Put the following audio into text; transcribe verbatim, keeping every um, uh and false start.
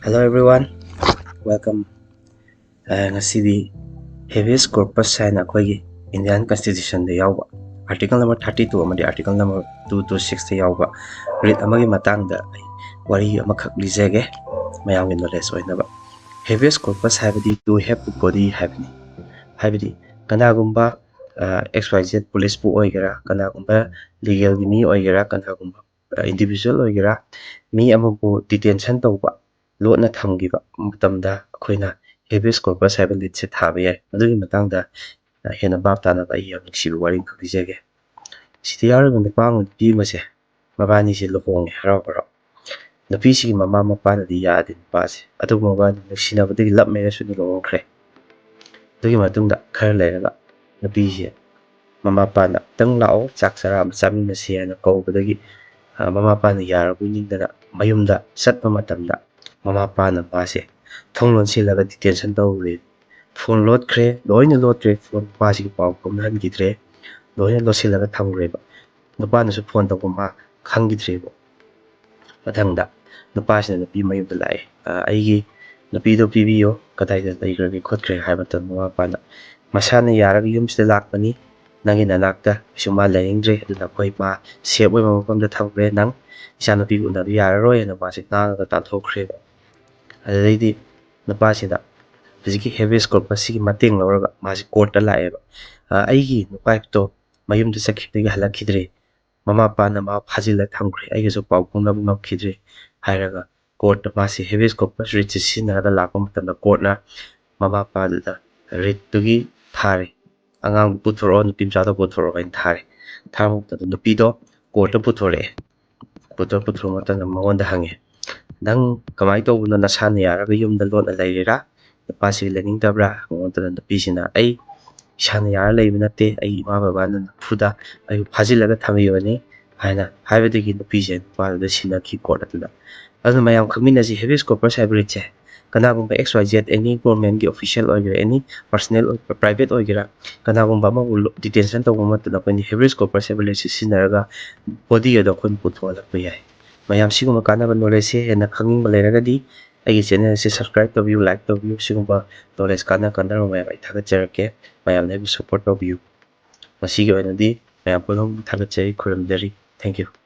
Hello everyone, welcome. ꯑ, ꯉꯁꯤꯗꯤ habeas corpus ꯍꯥꯏꯅ ꯑꯩꯈꯣꯏꯒꯤ Indian Constitutionꯗ ꯌꯥꯎꯕ article number thirty two ꯑꯃꯗꯤ article number two two sixꯇ ꯌꯥꯎꯕ writ ꯑꯃꯒꯤ ꯃꯇꯥꯡꯗ ꯑꯩ ꯋꯥꯔꯤ ꯑꯃꯈꯛ ꯂꯤꯖꯒꯦ, ꯃꯌꯥꯝꯒꯤ knowledge ꯑꯣꯏꯅꯕ꯫ Habeas corpus ꯍꯥꯏꯕꯗꯤ to have body ꯍꯥꯏꯕꯅꯤ꯫ ꯍꯥꯏꯕꯗꯤ ꯀꯅꯥꯒꯨꯝꯕ, ꯑ, X Y Z policeꯄꯨ ꯑꯣꯏꯒꯦꯔꯥ, ꯀꯅꯥꯒꯨꯝꯕ legalꯒꯤ ꯃꯤ ꯑꯣꯏꯒꯦꯔꯥ, ꯀꯅꯥꯒꯨꯝꯕ, ꯑ, individual ꯑꯣꯏꯒꯦꯔꯥ, ꯃꯤ ꯑꯃꯕꯨ detention ꯇꯧꯕ, ꯂꯣꯠꯅ ꯊꯝꯈꯤꯕ ꯃꯇꯝꯗ ꯑꯩꯈꯣꯏꯅ habeas corpus ꯍꯥꯏꯕ writꯁꯦ ꯊꯥꯕ ꯌꯥꯏ꯫ ꯑꯗꯨꯒꯤ ꯃꯇꯥꯡꯗ, ꯑ, ꯍꯦꯟꯅ ꯚꯥꯞ ꯇꯥꯅꯕ ꯑꯩ ꯌꯥꯝ ꯅꯨꯡꯁꯤꯕ ꯋꯥꯔꯤ ꯑꯃꯈꯛ ꯂꯤꯖꯒꯦ꯫ ꯁꯤꯗ ꯌꯥꯎꯔꯤꯕ ꯅꯨꯄꯥ ꯑꯃ ꯅꯨꯄꯤ ꯑꯃꯁꯦ, ꯃꯕꯥꯅꯤꯁꯦ ꯂꯨꯍꯣꯡꯉꯦ ꯍꯔꯥꯎ ꯍꯔꯥꯎ꯫ ꯅꯨꯄꯤꯁꯤꯒꯤ ꯃꯃꯥ ꯃꯄꯥꯅꯗꯤ ꯌꯥꯗꯦ ꯅꯨꯄꯥꯁꯦ, ꯑꯗꯨꯕꯨ ꯃꯕꯥꯅꯤ ꯅꯨꯡꯁꯤꯅꯕꯗꯒꯤ love marriage ꯑꯣꯏꯅ ꯂꯨꯍꯣꯡꯈ꯭ꯔꯦ꯫ ꯑꯗꯨꯒꯤ ꯃꯇꯨꯡꯗ ꯈꯔ ꯂꯩꯔꯒ ꯅꯨꯄꯤꯁꯦ ꯃꯃꯥ ꯃꯄꯥꯅ "ꯈꯤꯇꯪ ꯂꯥꯛꯑꯣ, ꯆꯥꯛ ꯆꯔꯥ ꯑꯃ ꯆꯥꯃꯤꯟꯅꯁꯤ" ꯍꯥꯏꯅ ꯀꯧꯕꯗꯒꯤ, ꯑ, ꯃꯃꯥ ꯃꯄꯥꯅ ꯌꯥꯔꯕꯣꯏ ꯅꯤꯡꯗꯅ ꯃꯌꯨꯝꯗ ꯆꯠꯄ ꯃꯇꯝꯗ ꯃꯃꯥ ꯃꯄꯥꯅ ꯃꯥꯁꯦ ꯊꯣꯡ ꯂꯣꯟꯁꯤꯜꯂꯒ detention ꯇꯧꯔꯦ꯫ ꯐꯣꯟ ꯂꯣꯠꯈ꯭ꯔꯦ, ꯂꯣꯏꯅ ꯂꯣꯠꯈ꯭ꯔꯦ, ꯐꯣꯟ ꯅꯨꯄꯥꯁꯤꯒꯤ ꯄꯥꯎ ꯐꯥꯎꯅꯍꯟꯈꯤꯗ꯭ꯔꯦ, ꯂꯣꯏꯅ ꯂꯣꯠꯁꯤꯜꯂꯒ ꯊꯝꯈ꯭ꯔꯦꯕ꯫ ꯅꯨꯄꯥꯅꯁꯨ ꯐꯣꯟ ꯇꯧꯕ ꯃꯥ ꯈꯪꯈꯤꯗ꯭ꯔꯦꯕ꯫ ꯃꯊꯪꯗ ꯅꯨꯄꯥꯁꯤꯅ ꯅꯨꯄꯤ ꯃꯌꯨꯝꯗ ꯂꯥꯛꯑꯦ꯫ "ꯑ, ꯑꯩꯒꯤ ꯅꯨꯄꯤꯗꯣ ꯄꯤꯕꯤꯌꯣ, ꯀꯗꯥꯏꯗ ꯂꯩꯈ꯭ꯔꯒꯦ ꯈꯣꯠꯈ꯭ꯔꯦ?" ꯍꯥꯏꯕ ꯃꯇꯝꯗ ꯃꯃꯥ ꯃꯄꯥꯅ, "ꯃꯁꯥꯅ ꯌꯥꯔꯒ ꯌꯨꯝꯁꯤꯗ ꯂꯥꯛꯄꯅꯤ, ꯅꯪꯒꯤ ꯅꯅꯥꯛꯇ ꯀꯩꯁꯨ ꯃꯥ ꯂꯩꯅꯤꯡꯗ꯭ꯔꯦ, ꯑꯗꯨꯅ ꯑꯩꯈꯣꯏ ꯃꯥ safe ꯑꯣꯏꯕ ꯃꯐꯝꯗ ꯊꯝꯈ꯭ꯔꯦ, ꯅꯪ ꯏꯆꯥꯅꯨꯄꯤꯒ ꯎꯅꯕ ꯌꯥꯔꯔꯣꯏ" ꯍꯥꯏꯅ ꯃꯥꯁꯦ ꯉꯥꯡꯉꯒ ꯇꯥꯟꯊꯣꯛꯈ꯭ꯔꯦꯕ꯫ ꯑꯗꯨꯗꯩꯗꯤ ꯅꯨꯄꯥꯁꯤꯗ ꯍꯧꯖꯤꯛꯀꯤ habeas corpusꯁꯤꯒꯤ ꯃꯇꯦꯡ ꯂꯧꯔꯒ ꯃꯥꯁꯤ courtꯇ ꯂꯥꯛꯑꯦꯕ꯫ "ꯑ, ꯑꯩꯒꯤ ꯅꯨꯄꯥꯗꯣ ꯃꯌꯨꯝꯗ ꯆꯠꯈꯤꯕꯗꯒꯤ ꯍꯜꯂꯛꯈꯤꯗ꯭ꯔꯦ, ꯃꯃꯥ ꯃꯄꯥꯅ ꯃꯥ ꯐꯥꯖꯤꯜꯂ ꯊꯝꯈ꯭ꯔꯦ, ꯑꯩꯒꯁꯨ ꯄꯥꯎ ꯐꯥꯎꯅꯕ ꯉꯝꯈꯤꯗ꯭ꯔꯦ" ꯍꯥꯏꯔꯒ courtꯇ ꯃꯥꯁꯤ habeas corpus writꯁꯦ ꯁꯤꯖꯤꯟꯅꯔꯒ ꯂꯥꯛꯄ ꯃꯇꯝꯗ courtꯅ ꯃꯃꯥ ꯃꯄꯥꯗꯨꯗ writꯇꯨꯒꯤ ꯊꯥꯔꯦ, "ꯑꯉꯥꯡꯗꯨ ꯄꯨꯊꯣꯔꯛꯑꯣ, ꯅꯨꯄꯤ ꯃꯆꯥꯗꯣ ꯄꯨꯊꯣꯔꯛꯑꯣ" ꯍꯥꯏꯅ ꯊꯥꯔꯦ꯫ ꯊꯥꯔꯛꯄ ꯃꯇꯝꯗ ꯅꯨꯄꯤꯗꯣ courtꯇ ꯄꯨꯊꯣꯔꯛꯑꯦ꯫ ꯄꯨꯊꯣꯔꯛ ꯄꯨꯊꯣꯔꯛꯄ ꯃꯇꯝꯗ ꯃꯉꯣꯟꯗ ꯍꯪꯉꯦ, "ꯅꯪ ꯀꯃꯥꯏꯅ ꯇꯧꯕꯅꯣ? ꯅꯁꯥꯅ ꯌꯥꯔꯒ ꯌꯨꯝꯗ ꯂꯣꯠꯅ ꯂꯩꯔꯤꯔꯥ? ꯅꯨꯄꯥꯁꯤ ꯂꯩꯅꯤꯡꯗꯕ꯭ꯔꯥ?" ꯍꯪꯕ ꯃꯇꯝꯗ ꯅꯨꯄꯤꯁꯤꯅ, "ꯑꯩ ꯏꯁꯥꯅ ꯌꯥꯔ ꯂꯩꯕ ꯅꯠꯇꯦ, ꯑꯩꯒꯤ ꯏꯃꯥ ꯕꯕꯥꯅ ꯅꯝꯐꯨꯗ ꯑꯩꯕꯨ ꯐꯥꯖꯤꯜꯂꯒ ꯊꯝꯕꯤꯕꯅꯤ" ꯍꯥꯏꯅ ꯍꯥꯏꯕꯗꯒꯤ ꯅꯨꯄꯤꯁꯦ ꯅꯨꯄꯥꯗꯨꯗ ꯁꯤꯟꯅꯈꯤ court ꯑꯗꯨꯗ꯫ ꯑꯗꯨꯅ ꯃꯌꯥꯝ ꯈꯪꯃꯤꯟꯅꯁꯤ, habeas corpus ꯍꯥꯏꯕ writꯁꯦ ꯀꯅꯥꯒꯨꯝꯕ X Y Z, any governmentꯀꯤ official ꯑꯣꯏꯒꯦꯔꯥ, any personal ꯑꯣꯏꯒꯦꯔꯥ, private ꯑꯣꯏꯒꯦꯔꯥ, ꯀꯅꯥꯒꯨꯝꯕ ꯑꯃꯕꯨ detention ꯇꯧꯕ ꯃꯇꯝꯗ ꯑꯩꯈꯣꯏꯅ habeas corpus ꯍꯥꯏꯕ writꯁꯦ ꯁꯤꯖꯤꯟꯅꯔꯒ body ꯑꯗꯣ ꯑꯩꯈꯣꯏꯅ ꯄꯨꯊꯣꯛꯍꯜꯂꯛꯄ ꯌꯥꯏ꯫ ꯃꯌꯥꯝ ꯁꯤꯒꯨꯝꯕ ꯀꯥꯟꯅꯕ knowledgeꯁꯦ ꯍꯦꯟꯅ ꯈꯪꯅꯤꯡꯕ ꯂꯩꯔꯒꯗꯤ ꯑꯩꯒꯤ channel ꯑꯁꯤ subscribe ꯇꯧꯕꯤꯌꯨ, like ꯇꯧꯕꯤꯌꯨ꯫ ꯁꯤꯒꯨꯝꯕ knowledge ꯀꯥꯟꯅ ꯀꯥꯟꯅꯕ ꯃꯌꯥꯝ ꯑꯩ ꯊꯥꯒꯠꯆꯔꯛꯀꯦ꯫ ꯃꯌꯥꯝꯅ ꯑꯩꯕꯨ support ꯇꯧꯕꯤꯌꯨ꯫ ꯉꯁꯤꯒꯤ ꯑꯣꯏꯅꯗꯤ ꯃꯌꯥꯝ ꯄꯨꯝꯅꯃꯛ ꯊꯥꯒꯠꯆꯔꯤ, ꯈꯨꯔꯨꯝꯖꯔꯤ꯫ Thank you꯫